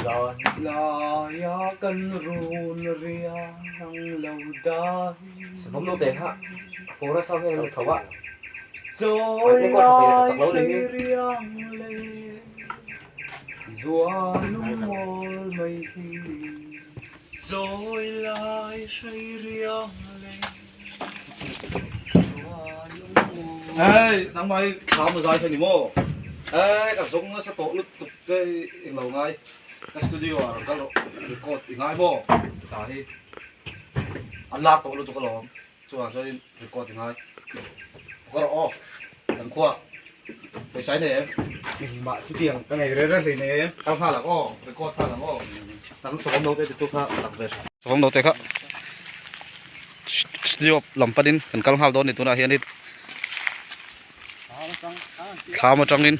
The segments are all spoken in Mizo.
Zan tlaia kan run riang lo dai. Savawm lo te kha forest ho hian an chho a. Chawi lai hlei riang le zualung mawl mai hi. Chawi lai hlei riang le zualung mawl. Hei nangmah hi thla maw zai kha ni maw? Hei ka zawng nasa tawh lutuk che englo ngai ka studio ah rawn kal rawh record i ngai maw? Tah hi an lak tawh lutuk alawm. Chuvang chuanin record i ngai ka rawh aw kan khua pawisa i nei em? Engmah chutiang ka nei reng reng hlei em? Kal nghal ang aw, record nghal ang aw. Nang sawm lo te titu kha tak ve. Sawm lo te kha studio lam panin kan kal nghal dawn ni tunah hianin thlam atangin.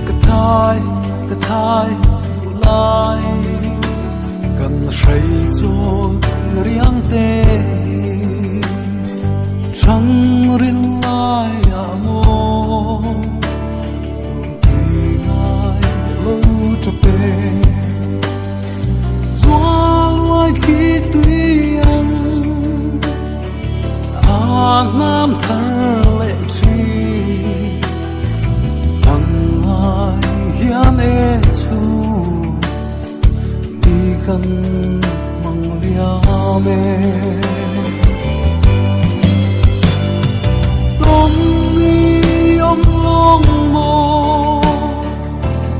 Ka thai ka thai duh lai kan hrei chawl riang te thang ril lai ah maw tun ti ngai lo tap e zual uai khi tui ang a nam thar leh thin nang ngai hian e chu ni kan mang liam e Tawng i awm lawng maw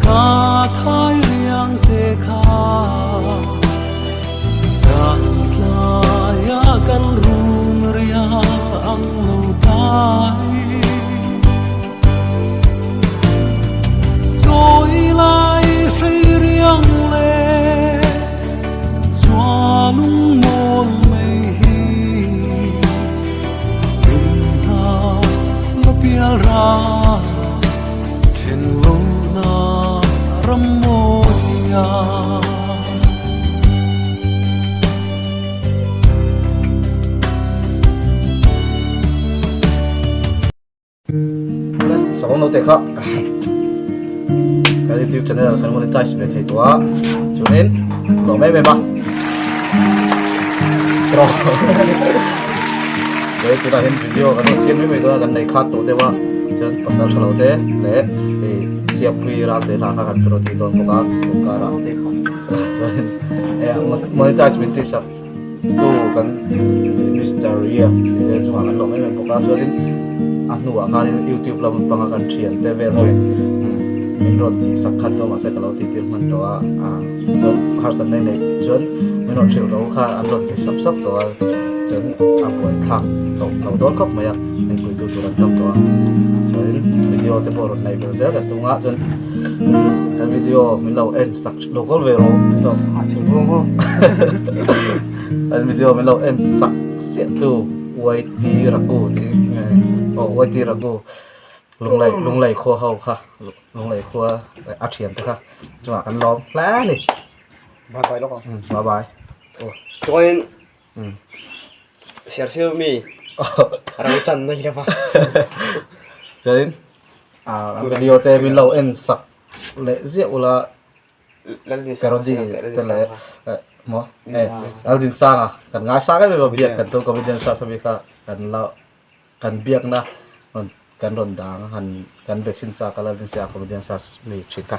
ka thai riang te kha zan tlaia kan run riang lo tai Chawi lai hrei riang le zualung mawl mai hi min hna la pial ra then lo na ram maw thia. Savawm lo te kha kan youtube channel kan monetize ve thei tawh a chuanin lawm em em a tawh he tunah hian video kan rawn siam mai mai dawn a kan nei khat tawh deuh a chuan pasal tha lo te leh hei siampui ral te hla kha kan rawn tih dawn bawk a kawngkar ah chuanin monetize min tihsak Tu kan Mister Ria tih te chungah kan lawm em em bawk a chuanin a hnuah khanin youtube lam panga kan thian te vel ho in min rawn tih sak khat dawn mahse ka lo tih tir hman tawh a ah chuan harsatna i neih chuan min rawn hrilh loh kha an rawn ti sap sap tawh a chuan a buai thlak tawh lo dawn khawp mai a engpui tu tur an tam tawh a chuanin video te pawh rawn neih belh zel kan tum a chuan kan video min lo en sak Lo kal ve rawh An video min lo en sak chiah tu YT Ragu tih nge aw YT Ragu lunglei lunglei khua ho kha lunglei khua a thian te kha chungah kan lawm hle a ni Bye bye lawk ang bye bye aw chuanin siar siar mi ro chan na hi lova chuanin a video te min lo en sak leh ziah ula Parody te leh maw Laldinsanga kan ngaisang em em a biak kan tum comedian search ami kha kan la kan biakna rawn kan rawn dang han kan be chhin chak a Laldinsanga comedian search mi thin kha.